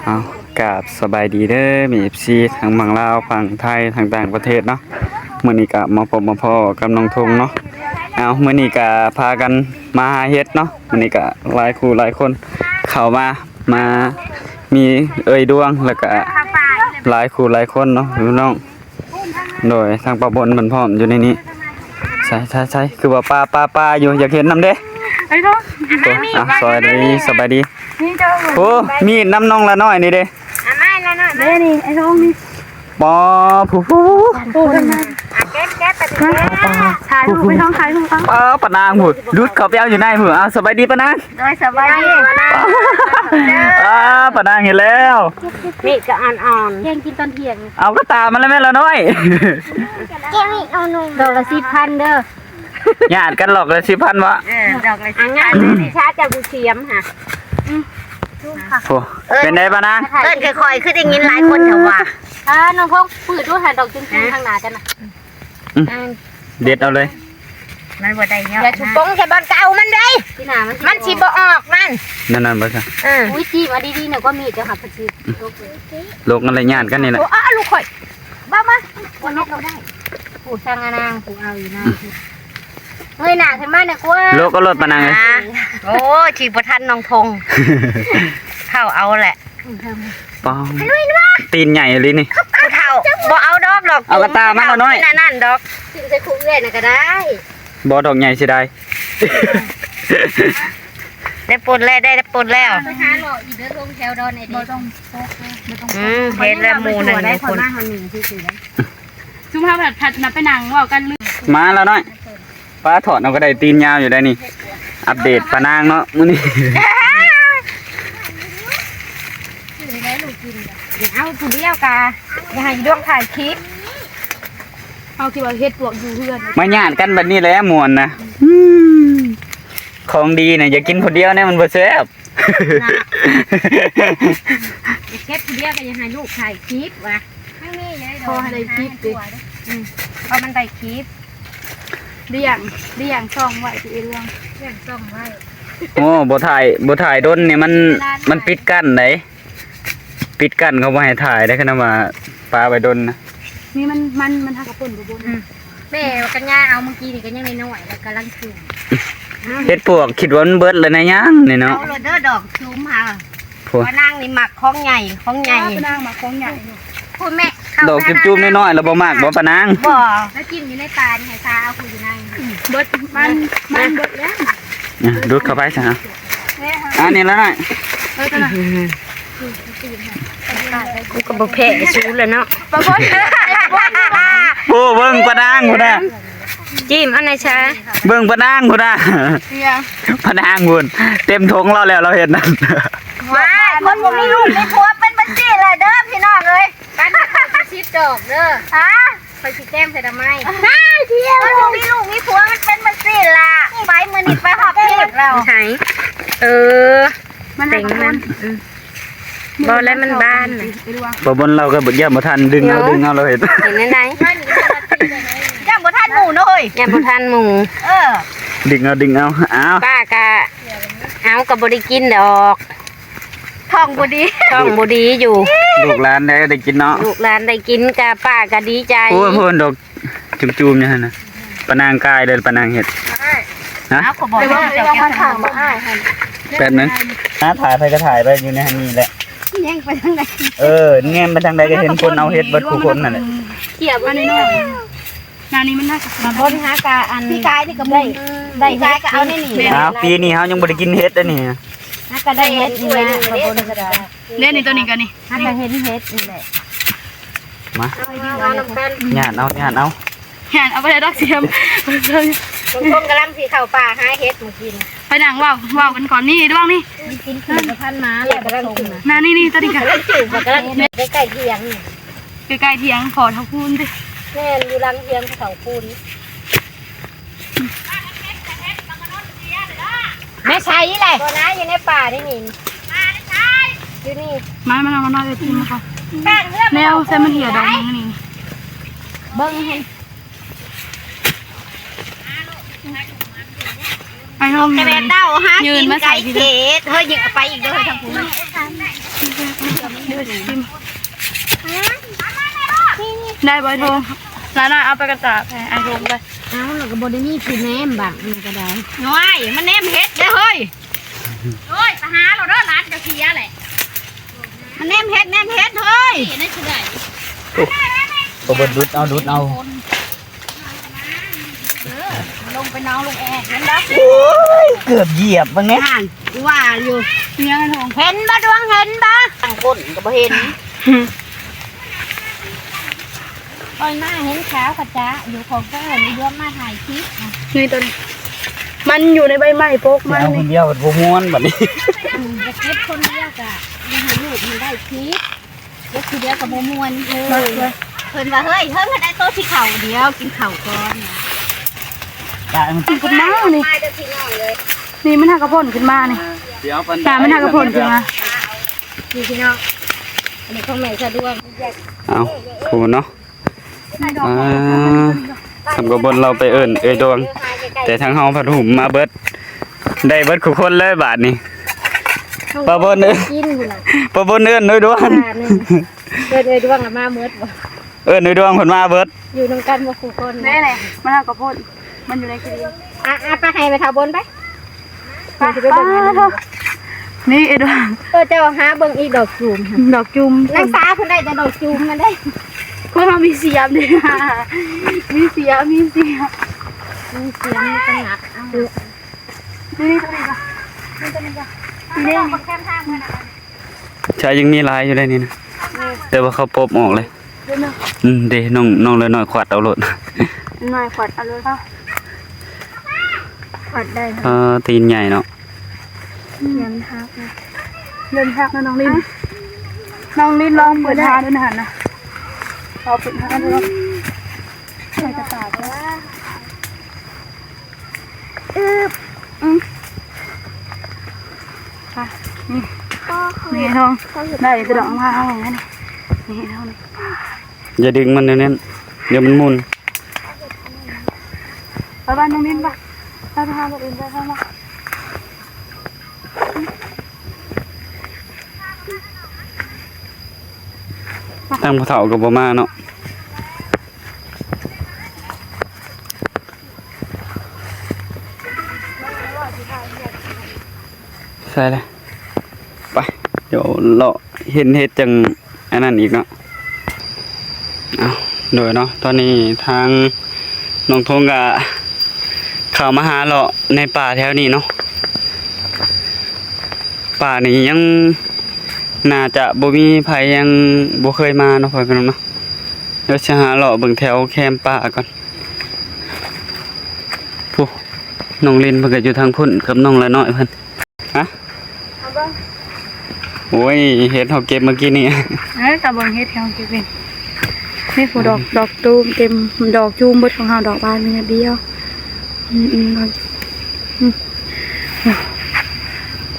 ເອົາ ກາບສະບາຍດີເດີ ມີເອັຟຊີທັງຝັ່ງລາວ ຝັ່ງໄທ ທັງຕ່າງປະເທດເນາະ. ມື້ນີ້ກະມາພົບມາພໍ້ກັບນ້ອງທົງເນາະ. ເອົາ ມື້ນີ້ກະພາກັນມາຫາເຫັດເນາະ. ມື້ນີ້ກະຫຼາຍຄູ່ຫຼາຍຄົນເຂົ້າມາ ມາມີເອື້ອຍດວງ ແລ້ວກະຫຼາຍຄູ່ຫຼາຍຄົນເນາະພີ່ນ້ອງ. ໂດຍ ທາງປ້າບົນເພິ່ນພ້ອມຢູ່ໃນນີ້. ໃສໆໆ ຄືວ່າປາ ປາ ປາຢູ່ ຢາກເຫັນນຳເດ້. ໄອ້ທອງ ໂອ້ ອ່ະ ສະບາຍດີ ສະບາຍດີ. ນີ້ເຈົ້າ ໂອ້ ມີດນຳນ້ອງລະນ້ອຍນີ້ເດ້. ອ່ະ ມາລະນ້ອຍ ເດ້ນີ້ ໄອ້ທອງນີ້. ປໍ ຜູ້ ຜູ້ ຜູ້ ຜູ້ ອ່ະ ເກັບ ເກັບໄປ ເກັບ ຖ່າຍຮູບໄປທາງໃຄພຸ້ນ. ປ້າ ປານາງພຸ້ນ ດຸດເຂົ້າໄປເອົາຢູ່ໃນພຸ້ນ. ເອົາ ສະບາຍດີປານາງ. ໂດຍ ສະບາຍດີ. ອ່າ ປານາງເຫັນແລ້ວ. ມີດກໍອ່ອນໆ ແກງກິນຕອນທ່ຽງ. ເອົາກະຕ່າມາແລ້ວແມ່ລະນ້ອຍ. ແກງນີ້ເອົາໜຶ່ງ ດອກລະສິບພັນເດີ. ຍາດກັນດອກລະສິບພັນບໍ? ເອີ ດອກລະສິບພັນ. ອັນນັ້ນ ຊາຈາກກູຊຽມຫະ. ໂອ້ ເປັນໃດປານາງ? ເອີ້ນຄ່ອຍໆ ຄືໄດ້ຍິນຫຼາຍຄົນເຂົາວ່າ. ອ່າ ນ້ອງພອງ ປືດດູຫັ້ນ ດອກຈຸ້ງໆ ຂ້າງໜ້າກັນນະ. ອືມ ເດັດເອົາເລີຍ. ມັນບໍ່ໄດ້ເຍາະ ຢ່າຊຸປົງໃສ່ບ່ອນເກົ່າມັນເດ້. ທີ່ໜ້າມັນ ມັນຊິບໍ່ອອກມັນ. ນັ້ນໆ ບໍ່ຊະ. ເອີ ອຸ້ຍ ຈີບເອົາດີໆ ນະ ກວ່າມີດເຈົ້າຫາກະຊິ ອືມ ລົກນັ້ນແຫຼະ ຍາດກັນນີ້ແຫຼະ. ໂອ້ ເອົາລູກຂ້ອຍ ບ້າມາ ບໍ່ລົກບໍ່ໄດ້. ຜູ້ຊ່າງອານາງ ຜູ້ເອົາຢູ່ນາ. ອືມ ເງີຍໜ້າຂຶ້ນມາແດ່ກວ່າ. ລົກເອົາໂລດປານາງເອີຍ. ອ່າ ໂອ້ຍ ທີ່ບໍ່ທັນນ້ອງທົງ ເຂົ້າເອົາແຫຼະ. ປ້າ ຕີນໃຫຍ່ອີ່ຫຼີນີ້. ຜູ້ເຖົ້າບໍ່ເອົາດອກດອກ. ເອົາກະຕ່າມາລະນ້ອຍ. ອັນນັ້ນດອກ ຖິ້ມໃສ່ຄູ່ເອື້ອຍນະກະໄດ້. ບໍ່ ດອກໃຫຍ່ເສຍດາຍ. ໄດ້ປົນແລ້ວ ໄດ້ປົນແລ້ວ. ໄປຫາເລາະອີກເດີ ລົງແຖວດອນໄອເດ. ບໍ່ຕ້ອງ ອືມ ເຫັນແລ້ວໝູ່ໜຶ່ງຄົນ. ຊຸມເຮົາພັດ ພັດນະໄປນັ່ງເວົ້າກັນ. ມາລະນ້ອຍ. ປ້າ ຖອດເອົາກະໄດ້ ຕີນຍາວຢູ່ໄດ໋ນີ້. ອັບເດດປານາງເນາະມື້ນີ້. ເອົາຜູ້ດຽວກະ ຢ່າໃຫ້ດວງຖ່າຍຄລິບ. ເຮົາຄິດວ່າເຮັດປວກຢູ່ເຮືອນ ມາຍາດກັນແບບນີ້ແຫຼະມ່ວນນະ. ອືມ ຂອງດີນະ ຢາກກິນຜູ້ດຽວແນວມັນບໍ່ແຊບ. ນະ ເກັບຜູ້ດຽວກະຢ່າໃຫ້ລູກຖ່າຍຄລິບວ່າ. ທາງນີ້ເລີຍ ຂໍໃຫ້ໄດ້ຄລິບເດ້. ອືມ ເພາະມັນໄດ້ຄລິບ. ລ້ຽງ ລ້ຽງຊ່ອງໄວ້ ຊິເອເລື່ອງ ລ້ຽງຊ່ອງໄວ້. ໂອ້ ບໍ່ຖ່າຍ ບໍ່ຖ່າຍດົນນີ້ ມັນ ມັນປິດກັ້ນໃດ໋. ປິດກັ້ນ ເຂົາບໍ່ໃຫ້ຖ່າຍເດ້ ຄັນວ່າປາໄວ້ດົນນະ. ນີ້ມັນ ມັນ ມັນຫາກະປົນບໍ່ບົນ. ອືມ ແມ່ກັນຍາເອົາມື້ກີ້ນີ້ກະຍັງນ້ອຍໆ ແລ້ວກຳລັງສູງ. ເຮັດປວກຄິດວ່າມັນເບິດແລ້ວນະ ຍັງນີ້ເນາະ. ເອົາໂລດເດີ ດອກຊຸມຫາ. ໂອ້ ປານາງນີ້ມັກຂອງໃຫຍ່ ຂອງໃຫຍ່. ເອີ ປານາງມັກຂອງໃຫຍ່. ພຸ້ນແມ່ ດອກຈູບໆນ້ອຍໆ ລະບໍ່ມັກບໍ່ປານາງ? ບໍ່ ລະກິນຢູ່ໃນປ່ານີ້ ໃຫ້ຊາເອົາຜູ້ຢູ່ໃນ. ເບິດ ມັນ ມັນເບິດແລ້ວ. ດຸດເຂົ້າໄປຊະ. ອັນນີ້ລະນ້ອຍ. ເອີ ຕົວນັ້ນ. ກູກະບໍ່ແພ້ຊູແລ້ວເນາະ. ໂອ້ ເບິ່ງປານາງພຸ້ນນະ. ຈິ້ມເອົາໃນຊາ ເບິ່ງປານາງພຸ້ນນະ. ປານາງພຸ້ນ ເຕັມຖົງລາວແລ້ວ ລາວເຮັດນັ້ນ. ວ້າຍ ຄົນບໍ່ມີລູກມີຜົວເປັນຈັ່ງຊີ້ແຫຼະເດີພີ່ນ້ອງເອີຍ. ປັນຂ້ອຍຊິສິບດອກເດີ. ຮະ ຂ້ອຍຊິແຕ້ມໃສ່ດອກໄມ້. ນາຍ ທ່ຽວ ຄົນບໍ່ມີລູກມີຜົວມັນເປັນຈັ່ງຊີ້ລະ. ໄປມື້ນີ້ໄປຮອບເທບແລ້ວ. ໃສ? ເອີ ມັນເຕັງມັນ. ອືມ ບໍ່ແລ້ວມັນບານ. ບໍ່ບົນລາວກະຢ້ານບໍ່ທັນ ດຶງເອົາ ດຶງເອົາ ລາວເຮັດ. ເຫັນແນວໃດ? ຢ້ານບໍ່ທັນໝູ່ເນາະເຮີ້ຍ. ຢ້ານບໍ່ທັນໝູ່. ເອີ ດຶງເອົາ ດຶງເອົາ. ອ້າວ ປ້າກະ ເອົາ ກະບໍ່ໄດ້ກິນດອກ ທ້ອງບໍ່ດີ ທ້ອງບໍ່ດີຢູ່. ລູກຫຼານໄດ້ ໄດ້ກິນເນາະ. ລູກຫຼານໄດ້ກິນກະປ້າກະດີໃຈ. ໂອ້ຍ ເພິ່ນດອກ ຈູມໆຢູ່ຫັ້ນນະ. ປານາງກາຍເດີ ປານາງເຮັດ. ຮະ? ເອົາ ເອົາມາຖາມມາອ້າຍຫັ້ນ. ແປັບໜຶ່ງ ຫາຖ່າຍໃຜກະຖ່າຍໄປ ຢູ່ໃນຫັ້ນນີ້ແຫຼະ. ແຍງໄປທາງໃດ? ເອີ ແນມໄປທາງໃດກະເຫັນຄົນເອົາເຫັດເບິດຄູ່ຄົນຫັ້ນແຫຼະ. ເຂຍບໍ່ມີ. ໜ້ານີ້ມັນໜ້າຈະ ມາບົນຫາກະອັນ ປີກາຍນີ້ກະໝູ່ ໄດ້ເຫັດກະເອົາໃນນີ້. ອ້າວ ປີນີ້ເຮົາຍັງບໍ່ໄດ້ກິນເຫັດເດ້ນີ້. ຫາກະໄດ້ເຫັດນີ້ນະ ມາບົນກະໄດ້. ເດ້ນີ້ ໂຕນີ້ກະນີ້ ຫາກະເຫັນເຫັດນີ້ແຫຼະ. ມາ ເອົານຳກັນ. ຍາດເອົາ ຍາດເອົາ. ຍາດເອົາ ບໍ່ໄດ້ດອກສຽມ. ບາງຄົນກຳລັງຊິເຂົ້າປ່າຫາເຫັດມື້ກີ້ນະ. ໄປນັ່ງເວົ້າ ເວົ້າກັນກ່ອນ. ນີ້ດວງນີ້ ກິນເຂືອກະພັນມາແລ້ວ. ນະ ນີ້ໆ ໂຕນີ້ກະ ກຳລັງຈູບ ກຳລັງ ໃກ້ໆຖຽງນີ້. ໃກ້ໆຖຽງພໍ່ເຖົ້າຄູນຕິ. ແມ່ນ ຢູ່ຫຼັງຖຽງພໍ່ເຖົ້າຄູນ. ແມ່ໃສແຫຼະ? ບໍ່ນາ ຢູ່ໃນປ່ານີ້ນີ້. ຢູ່ນີ້. ມາ ມາ ມາ ມາ ມາ ແນວໃສ່ມັນເຫື່ອດອກໜຶ່ງນີ້. ເບິ່ງໃຫ້ ໄປຫ້ອງ ແຕ່ແມ່ເຕົ້າຫາກິນໄກ່ເຂດ. ເຮີ້ຍ ຍິງເອົາໄປອີກເດີ ທາງພຸ້ນ. ໄດ້ບໍ່ ໂທງ? ຫຼານນ້ອຍເອົາໄປກະຕາກໃຫ້ອ້າຍໂທງໄປ. ເອົາ ແລ້ວກໍບໍ່ໄດ້ມີຜູ້ແນມບາດນີ້ກໍໄດ້. ນ້ອຍ ມັນແນມເຮັດເດ້ເຮີ້ຍ. ໂອ້ຍ ໄປຫາໂລດເດີ ຫຼານກະເສຍແຫຼະ. ມັນແນມເຮັດ ແນມເຮັດເຮີ້ຍ. ນີ້ ໃນຊິໄດ້ ໂອ້ ເອົາເບິດ ດຸດເອົາ ດຸດເອົາ. ເອີ ລົງໄປນອນລົງແອກ ເຫັນບໍ່? ໂອ້ຍ ເກືອບຢຽບເບິ່ງແດ່. ຫັ້ນ ກູວ່າຢູ່ ຍັງ ເຫັນບໍ່ດວງ ເຫັນບໍ່? ທາງຄົນກໍບໍ່ເຫັນ. ຂ້ອຍມາເຫັນຂາວຂະຈະຢູ່ ຂອງເກີນດວງມາຖ່າຍຄລິບ. ນີ້ຕົວນີ້ ມັນຢູ່ໃນໃບໄມ້ປົກມັນ. ເອົາຄົນດຽວບໍ່ມ່ວນບັດນີ້. ອືມ ຈະເກັບຄົນດຽວກະ ຍັງໃຫ້ລູກມັນໄດ້ຄລິບ. ເກັບຄືດຽວກໍບໍ່ມ່ວນເລີຍ. ເພິ່ນວ່າ ເຮີ້ຍ ເຮີ້ຍ ເພິ່ນໄດ້ໂຕທີ່ເຂົ້າດຽວ ກິນເຂົ້າກ່ອນ. ຕາຍ ມັນຂຶ້ນມານີ້ ມາເດີພີ່ນ້ອງເອີຍ. ນີ້ມັນຫາກະພົ້ນຂຶ້ນມານີ້. ດຽວ ຕາມັນຫາກະພົ້ນຂຶ້ນມາ. ນີ້ພີ່ນ້ອງ ອັນນີ້ຂອງແມ່ສະດວງ. ເອົາ ຜູ້ເນາະ. ອ່າ ທຳກະບົນລາວໄປເອີ້ນເອື້ອຍດວງ ແຕ່ທາງເຮົາພັດຫຸ້ມມາເບິດ ໄດ້ເບິດຄູ່ຄົນເລີຍບາດນີ້. ປາບົນເອີ້ນ ປາບົນເອີ້ນເອື້ອຍດວງ ເອີ້ນເອື້ອຍດວງລະມາເບິດບໍ່? ເອີ້ນເອື້ອຍດວງເພິ່ນມາເບິດ ຢູ່ນຳກັນບໍ່ຄູ່ຄົນ. ແນ່ໆ ມັນເອົາກະໂພດ ມັນຢູ່ໃນຂີ້ດິນ. ອ່ະ ອ່ະ ໄປໃຫ້ແມ່ເຖົ້າບົນໄປ. ໄປ ຊິໄປເບິ່ງອັນນີ້. ນີ້ເອດວາ ເອີ ເຈົ້າຫາເບິ່ງອີກດອກຈູມຫັ້ນ ດອກຈູມ. ນາງສາເພິ່ນໄດ້ແຕ່ດອກຈູມຫັ້ນເດ້. ພວກເຮົາມີສຽມເດ້ ມີສຽມ ມີສຽມ ມີສຽມ ມີຕະໜັດ. ເອົາ ນີ້ ນີ້ຕົວນີ້ກໍ ນີ້ຕົວນີ້ກໍ ນີ້ເດ້ ນີ້ ແຄມທາງເພິ່ນນະ. ໃຊ່ ຍັງມີຫຼາຍຢູ່ໃດນີ້ນະ ແຕ່ວ່າເຂົາປົບອອກເລີຍ. ອືມ ເດ້ ນ້ອງ ນ້ອງເຫຼືອນ້ອຍຂວັດເອົາໂລດ ນ້ອຍຂວັດເອົາໂລດ. ຂວັດໄດ້ ເອີ ຕີນໃຫຍ່ເນາະ. ອືມ ເລັມຫັກ ເລັມຫັກນະນ້ອງລິນ. ນ້ອງລິນລອງເປີດຫາດູຫັ້ນນະ ລອງເປີດຫາດູ. ໃສ່ກະຕ່າຍ ອືບ ອືມ ອ່ະ ນີ້ ນີ້ນ້ອງ ໄດ້ແຕ່ດອກມາເອົາໄວ້ນີ້ ນີ້ນ້ອງ ຢ່າດຶງມັນແນວນັ້ນ ດຽວມັນໝຸ່ນ. ໄປບ້ານນ້ອງມິນປະ ໄປ ໄປຫາຄົນອື່ນໄປ ໄປ ໄປ. ທາງຜູ້ເຖົ້າກໍບໍ່ມາເນາະ. ໃສ່ລະ ໄປ ດຽວເລາະເຫັນເຫັດຈັ່ງອັນນັ້ນອີກເນາະ. ເອົາ ໂດຍເນາະ ຕອນນີ້ທາງນ້ອງທົງກະເຂົ້າມາຫາເລາະໃນປ່າແຖວນີ້ເນາະ. ປ່ານີ້ຍັງໜ້າຈະບໍ່ມີໃຜ ຍັງບໍ່ເຄີຍມາເນາະ ພໍ່ແມ່ພີ່ນ້ອງເນາະ. ດຽວຊິຫາເລາະເບິ່ງແຖວແຄມປ່າກ່ອນ. ຜູ້ ນ້ອງລິນເພິ່ນກໍຢູ່ທາງພຸ້ນກັບນ້ອງລະນ້ອຍເພິ່ນ. ຮະ ເອົາເບິ່ງ ໂອ້ຍ ເຫັດເຮົາເກັບມື້ກີ້ນີ້. ເອີ ກະເບິ່ງເຫັດເຮົາເກັບເອງ. ນີ້ຜູ້ດອກ ດອກຕູມເຕັມ ດອກຈູມເບິດຂອງເຮົາ ດອກບານມີໜ້ອຍດຽວ. ອືມ ອືມ ອື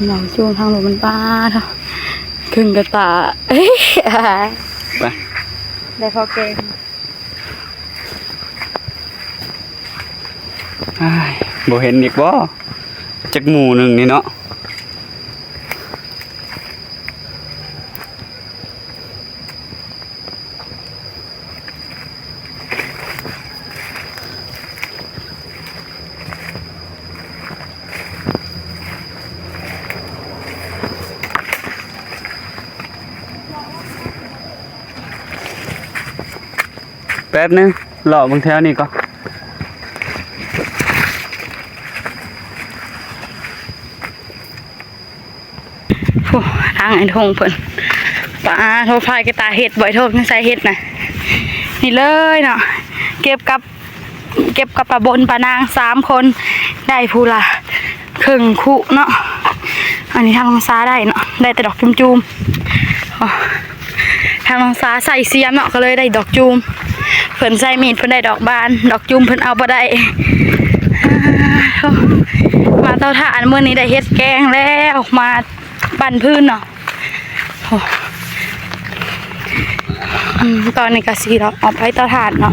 ມ ດອກຈູມທາງລົມມັນປາເນາະ ເຄິ່ງກະຕາ. ໄປ ໄດ້ພໍແກງ. ອ້າຍ ບໍ່ເຫັນອີກບໍ່ ຈັກໝູ່ໜຶ່ງນີ້ເນາະ. ແປັບໜຶ່ງ ເລາະເບິ່ງແຖວນີ້ກ່ອນ. ໂອ້ ທາງໄອ້ທົງເພິ່ນ ປາໂທ ພາຍກະຕ່າເຫັດ ບໍ່ໄອ້ທົງ ໃສ່ເຫັດນະ. ນີ້ເລີຍເນາະ ເກັບກັບ ເກັບກັບປາບົນປານາງສາມຄົນ ໄດ້ຜູ້ລະເຄິ່ງຄຸເນາະ. ອັນນີ້ທາງນ້ອງສາໄດ້ເນາະ ໄດ້ແຕ່ດອກຈູມໆ. ອໍ ທາງນ້ອງສາໃສ່ສຽມເນາະ ກໍເລີຍໄດ້ດອກຈູມ. ເພິ່ນໃສ່ມີດ ເພິ່ນໄດ້ດອກບານ ດອກຈູມເພິ່ນເອົາບໍ່ໄດ້. ມາເຕົາຖ່ານ ມື້ນີ້ໄດ້ເຫັດແກງແລ້ວ ມາ ປັ້ນພື້ນເນາະ. ໂອ້ ອືມ ຕອນນີ້ກະຊິເນາະ ອອກໄປເຕົາຖ່ານເນາະ.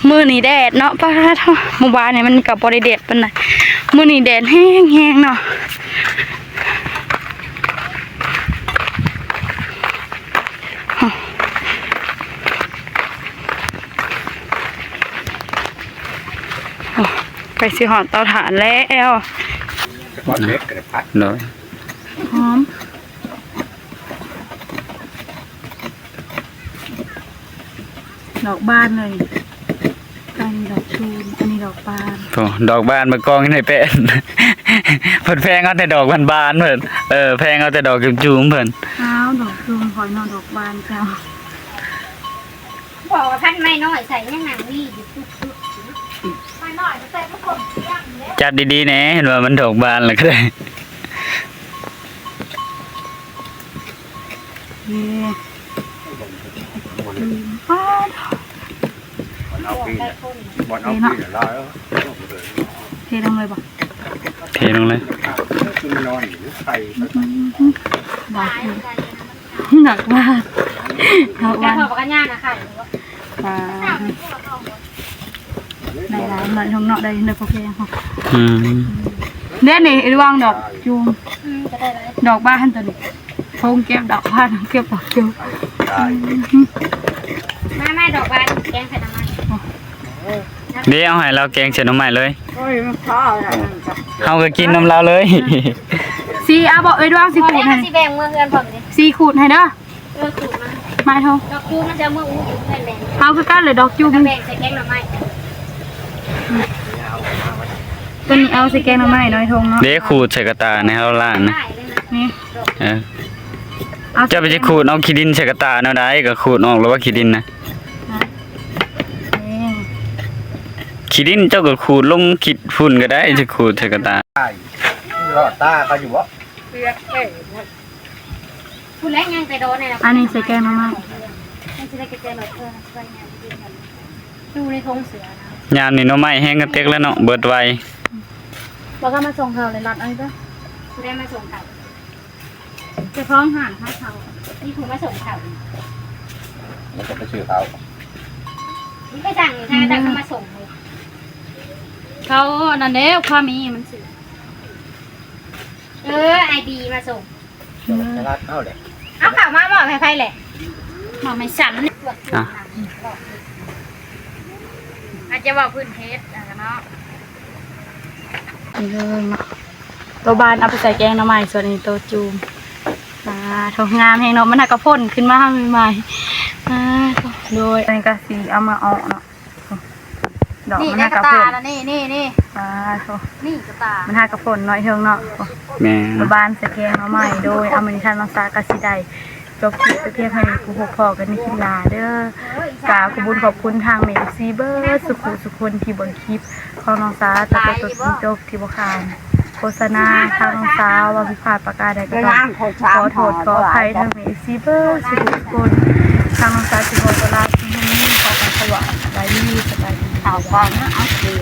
ມື້ນີ້ແດດເນາະ ປາໂທ ມື້ວານນີ້ມັນກະບໍ່ໄດ້ແດດປານໃດ ມື້ນີ້ແດດແຮງໆເນາະ. ໃກ້ຊິຮອດເຕົາຖ່ານແລ້ວ. ໂດຍ ຫອມ. ດອກບານເລີຍ ອັນນີ້ດອກຕູມ ອັນນີ້ດອກບານ. ໂອ້ ດອກບານມາກອງໃນແປ້ນ ເພິ່ນແພງເອົາແຕ່ດອກບານໆ ເພິ່ນ ເອີ ແພງເອົາແຕ່ດອກຈູມໆ ເພິ່ນ. ອ້າວ ດອກຕູມຂ້ອຍເນາະ ດອກບານເຈົ້າ. ບອກວ່າພັນໄມ້ນ້ອຍໃສ່ຍັງນັ່ງວີຢູ່ ໄມ້ນ້ອຍໃສ່ບໍ່ຄົນ ຈັບດີໆແດ່ ເຫັນວ່າມັນດອກບານແລ້ວກໍໄດ້. ນີ້ ປາດ ບໍ່ເອົາປີນະ ບໍ່ເອົາປີນະ ຫຼາຍເອີ. ເທລົງເລີຍບໍ່? ເທລົງເລີຍ. ຄືມັນນອນຢູ່ໄຂ່ ອືມ ດອກ ດອກບານ ດອກບານ ແຕ່ພໍປາກກະຍານະໄຂ່ ປາດ. ໄດ້ຫຼາຍໜ້ອຍເນາະ ໄດ້ເດີພໍ່ແພງເຮົາ. ອືມ ເດ້ນີ້ລະຫວ່າງດອກຈູມ ອືມ ກໍໄດ້ຫຼາຍ ດອກບານຫັ້ນຕົວນີ້ ໂພງເກັບດອກບານ ເກັບດອກຈູມ. ມາ ມາ ດອກບານແກງໃສ່ໜໍ່ໄມ້. ເດ້ ເອົາໃຫ້ລາວແກງໃສ່ໜໍ່ໄມ້ເລີຍ. ໂອ້ຍ ມັນພໍແລ້ວ ເຮົາກໍກິນນຳລາວເລີຍ. ຊິເອົາບໍ່ເອີຍ ດວງຊິຂູດໃຫ້ ຊິແບ່ງເມືອເຮືອນພ້ອມເດ້ ຊິຂູດໃຫ້ເດີ. ເອີ ຂູດມາ ໄມ້ທອງ ດອກຈູມມັນຈະເອົາເມືອອູ້ຢູ່ເຮືອນແມ່ ເອົາຄືກັນເລີຍ ດອກຈູມ ແບ່ງໃສ່ແກງໜໍ່ໄມ້. ຕົວນີ້ເອົາໃສ່ແກງໜໍ່ໄມ້ ນ້ອຍທອງເນາະ. ເດ້ ຂູດໃສ່ກະຕ່າໃຫ້ເຮົາລ້າງນະ ນີ້ ເອີ ເອົາ ເຈົ້າໄປຊິຂູດເອົາຂີ້ດິນໃສ່ກະຕ່າແນວໃດ ກໍຂູດອອກແລ້ວວ່າຂີ້ດິນນະ ນີ້ ຂີ້ດິນເຈົ້າກໍຂູດລົງຂີ້ຝຸ່ນກໍໄດ້ ຊິຂູດໃສ່ກະຕ່າ. ລອດຕາເຂົາຢູ່ບໍ່? ພຸ້ນແຫຼະ ຍັງແຕ່ໂດນນີ້ລະ ອັນນີ້ໃສ່ແກງໜໍ່ໄມ້ ມັນຊິໄດ້ແກງໜໍ່ໄມ້ ເອີ ໃສ່ຫຍັງກິນກັນ ຢູ່ໃນທົ່ງເສືອນະ. ຍາມນີ້ໜໍ່ໄມ້ແຮງກະເຕັກແລ້ວເນາະ ເບິດໄວ. ບໍ່ກໍມາສົ່ງເຂົາເລີຍ ລັດເອົາເດີ ຜູ້ໃດມາສົ່ງເຂົາ? ເຈົ້າຂອງຮ້ານຂາຍເຂົ້າ ມີຜູ້ມາສົ່ງເຂົ້າ ແລ້ວກໍໄປຊື້ເຂົ້າ ມັນໄປສັ່ງຢູ່ທາງໃດ ເຂົາມາສົ່ງເລີຍ ເຂົາອັນນັ້ນແຫຼະ ຄວາມມີມັນຊື້ ເອີ ອ້າຍບີມາສົ່ງ. ສະຫຼັດເອົາແຫຼະ ເອົາເຂົ້າມາມອບໃຫ້ໃຜແຫຼະ? ມອບໃຫ້ສັນ. ອ່ະ ອາດຈະເວົ້າພື້ນເຂດເນາະ ນີ້ເລີຍເນາະ ໂຕບານເອົາໄປໃສ່ແກງໜໍ່ໄມ້ ສ່ວນນີ້ໂຕຈູມ. ອ່າ ໂຖ ງາມແຮງເນາະ ມັນຫາກະພົ້ນຂຶ້ນມາໃໝ່ໆ. ອ່າ ໂດຍ ອັນນີ້ກະຊິເອົາມາເອາະເນາະ. ດອກ ນີ້ ມັນ ໃນ ຫາກະ ກະຕ່າ ພົ້ນ ນະ ນີ້ ນີ້ ນີ້ ອ່າ ໂຖ ນີ້ກະຕ່າ ມັນຫາກະພົ້ນໜ້ອຍເທິງເນາະ. ແມ່ນ ບານໃສ່ແກງໜໍ່ໄມ້. ໂດຍ ອາ ມື້ນີ້ທາງນ້ອງສາກະຊິໄດ້ຈົບຄລິບໄປພຽງເທົ່ານີ້ ພົບພໍ້ກັນໃນຄລິບໜ້າເດີ. ກາບຂອບຄຸນຂອບຄຸນທາງແມ່ເອັຟຊີເບິດສູ່ຜູ້ສູ່ຄົນທີ່ເບິ່ງຄລິບຂອງນ້ອງສາຕັ້ງແຕ່ຕົ້ນຈົນຈົບ ທີ່ບໍ່ຂາດໂຄສະນາ. ທາງນ້ອງສາເວົ້າຜິດພາດປະການໃດກໍຕ້ອງຂໍໂທດຂໍອະໄພທາງແມ່ເອັຟຊີເບິດສູ່ທຸກຄົນ. ທາງນ້ອງສາຊິຂໍຕົວລາໄປພຽງເທົ່ານີ້ ຂໍການສະຫວັດ ສະບາຍດີ ສະບາຍດີ. ເອົາກ່ອນເນາະ ເອົາ.